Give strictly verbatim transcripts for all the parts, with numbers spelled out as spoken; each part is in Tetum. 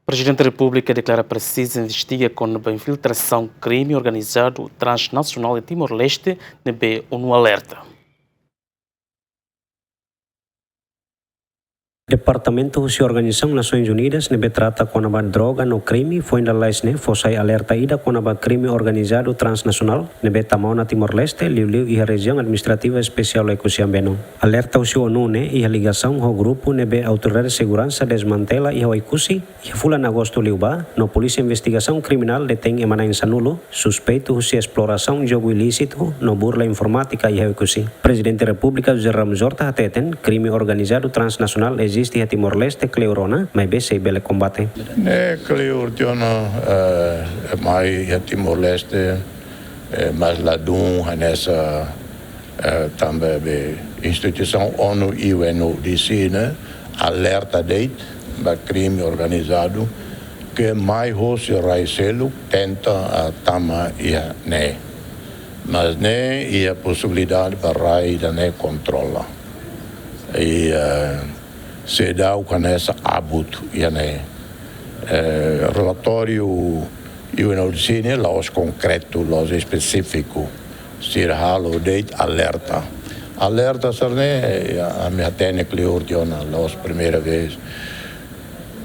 Prezidente Repúblika deklara presiza investiga kona-ba infiltrasaun krime organizadu transnasionál iha Timor-Leste, ne'ebé ONU alerta. Departamentu husi Organizasaun Nasoins Unidas ne'ebé trata kona-ba droga no krime foin lalais ne'e fó sai alerta ida kona-ba krime organizadu transnasionál ne'ebé tama ona Timor-Leste, liuliu iha Rejiaun Administrativa Espesiál Oekusi Ambeno. Alerta husi ONU ne'e iha ligasaun ho grupu ne'ebé Autoridade Seguransa desmantela iha Oekusi iha fulan Agostu liubá, no Polísia Investigasaun Kriminál detein ema na'in sanulu suspeitu husi esplorasaun jogu ilísitu no burla informátika iha Oekusi. Prezidente Repúblika José Ramos Horta hateten, krime organizadu transnasionál eziste iha Timor-Leste kleur ona, maibé sei bele kombate. Ne'e kleur tiha ona, eh, mai iha Timor-Leste, eh, mas ladún hanesan, eh, tanba be instituisaun ONU, UNODC ne'e alerta de'it ba krime organizadu ke mai hosi rai seluk tenta, ah, tama iha ne'e. Mas ne'e iha posibilidade ba rai ida-ne'e kontrola. I, eh, seidauk hanesan abut iha ne'e. Eh, relatóriu UNODC ne'e la'ós konkretu, la'ós espesífiku. Sira halo de'it alerta. Alerta sira-ne'e, ami hatene kleur tiha ona, la'ós primeira vez.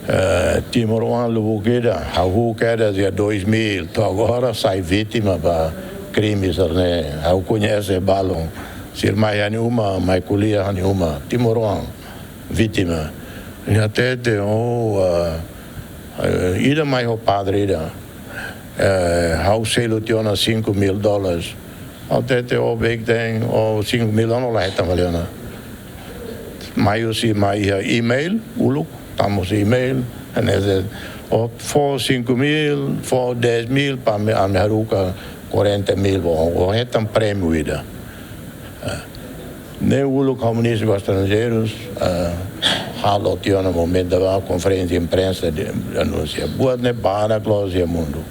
Eh, timoroan lubuk ida, ha'u kedas iha dois mil, to'o agora sai vítima ba krime sira-ne'e. Ha'u koñese balun. Sira mai ha'u-nia uma, mai ko'alia ha'u-nia uma. Timoroan, vítima. Nia hatete, oh, ah, eh, ida mai ho padre ida. Eh, ha'u selu tiha ona cinco mil dólares. Ha'u hatete, oh, baiktein, oh, cinco mil dólares la hetan fali ona. Mai husi, mai iha email, uluk, tama husi email, hanesan, oh, fó cinco mil, fó dez mil, para ami, ami haruka quarenta mil, bom, oh, hetan prémiu ida. Eh, ne'e uluk ha'u Ministru Estranjeirus, eh, halo tiha ona momentu ba konferénsia imprensa de anunsia. Buat ne'e barak loos iha mundu.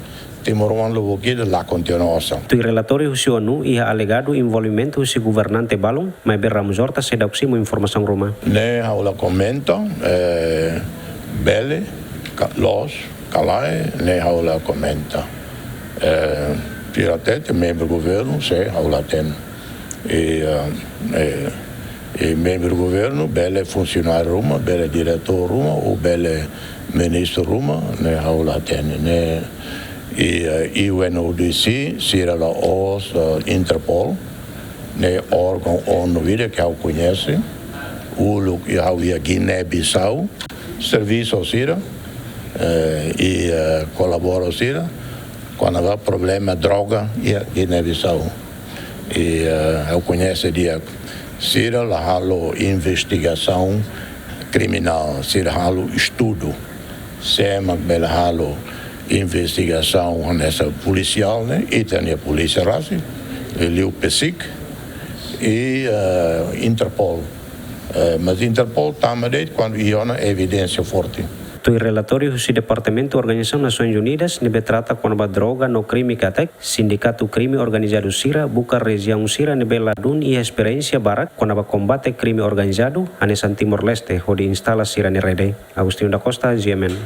Timoroan lubuk ida lakon tiha ona osan. Tuir relatóriu husi ONU iha alegadu envolvimentu husi governante balun, maibé Ramos Horta seidauk simu informasaun ruma. Ne'e ha'u la komenta, eh, bele, ka, loos, ka lae, ne'e ha'u la komenta. Eh, sira hatete membru governu, se ha'u la hatene. I, eh, eh, i membru governu, bele funsionáriu ruma, bele diretór ruma, ou bele ministru ruma, ne'e ha'u la hatene, ne'e, i, eh, UNODC, sira la'ós, eh, Interpol, ne'e órgaun ONU ida ke ha'u koñese, uluk iha, ha'u iha Guiné-Bissau, servisu sira, eh, i, eh, kolabora sira, kona-ba problema droga iha Guiné-Bissau. I, eh, ha'u koñese di'ak, sira la halo investigasaun kriminál, sira halo estudu. Sé mak bele halo investigasaun hanesan polisiál ne'e, ita-nia polísia rasik, liuliu PCIC, i, eh, Interpol. Eh, mas Interpol tama de'it kuandu iha ona evidénsia forte. Tuir relatóriu husi Departamentu Organizasaun Nasoins Unidas ne'ebé trata kona-ba droga no krime katak, sindikatu krime organizadu sira buka rejiaun sira ne'ebé ladún iha esperiénsia barak kona-ba kombate krime organizadu, hanesan Timor-Leste, hodi instala sira-nia rede. Agostinho da Costa, G M N.